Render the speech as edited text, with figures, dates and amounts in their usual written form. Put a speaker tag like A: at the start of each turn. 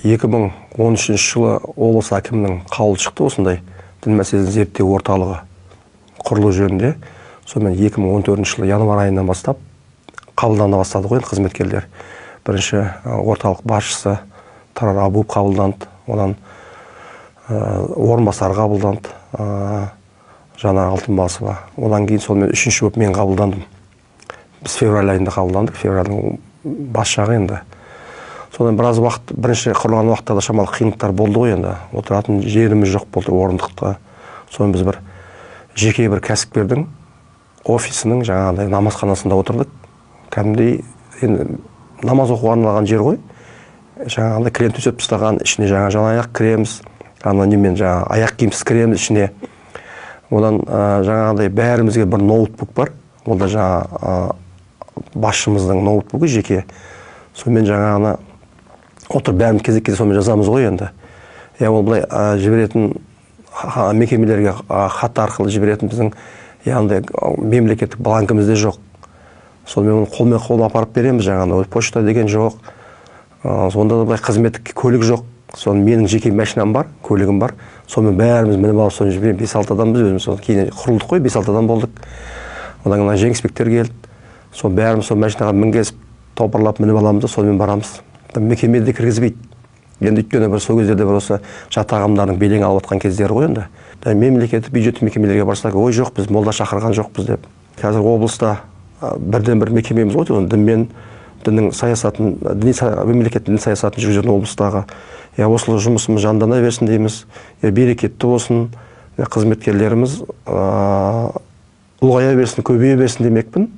A: 2013 жылы облыс әкімінің қаулы шықты, осындай дін мәселесін зерттеу орталығы құрылу жөнінде. Сонымен 2014 жылы январь айынан бастап қабылдана бастады ғой енді қызметкерлер. Бірінші орталық басшысы Тұрар Абуов қабылданды, одан орынбасары қабылданды, Жанар Алтынбасова. Одан кейін сонымен үшінші болып мен қабылдандым. Біз февраль айында қабылдандық, февральдың бас жағы енді. Содан біраз уақыт, бірінші құрылған уақытта да шамалы қиындықтар болды ғой енді. Отыратын жеріміз жоқ болды, орындықта. Сонымен біз бір жеке бір кәсіпкердің офисінің жаңағыдай намазханасында отырдық. Кәдімгідей енді намаз оқуға арналған жер ғой. Жаңағыдай кілем төсеп тастаған, ішіне жаңа жалаңаяқ кіреміз, ана немен жаңа аяқ киімсіз кіреміз ішіне. Одан жаңағыдай бәрімізге бір ноутбук бар. Ол да жаңа басшымыздың ноутбугі жеке. Сонымен жаңағыны отырып бәріміз кезек-кезек сонымен жазамыз ғой енді. Ол былай жіберетін мекемелерге хат арқылы жіберетін біздің яғни мемлекеттік бланкіміз де жоқ. Сонымен оны қолмен қол апарып береміз жаңағыдай. Почта деген жоқ. Сонда да былай қызметтік көлік жоқ. Соны менің жеке машинам бар, көлігім бар. Сонымен бәріміз мініп алып соны жібереміз. 5-6 адамбыз өзіміз. Соны кейін құрылдық қой, 5-6 адам болдық. Одан кейін Жеңісбектер келді. Сол бәріміз сол машинаға мінгесіп, топырлап мініп аламыз да сонымен барамыз. Мекемеде кіргізбейді. Енді өйткені бір сол кездерде бір осы жат ағымдардың белең алып жатқан кездері ғой енді. Мемлекеттік бюджеттік мекемелерге барсақ, ой жоқ, біз молда шақырған жоқпыз деп. Қазір облыста бірден бір мекемеміз ғой, оны дінмен, діннің саясатын, діни мемлекеттің дін саясатын жүргізетін облыстағы. Осылай жұмысымыз жандана берсін дейміз. Берекетті болсын, қызметкерлеріміз ұлғая берсін, көбейе берсін демекпін.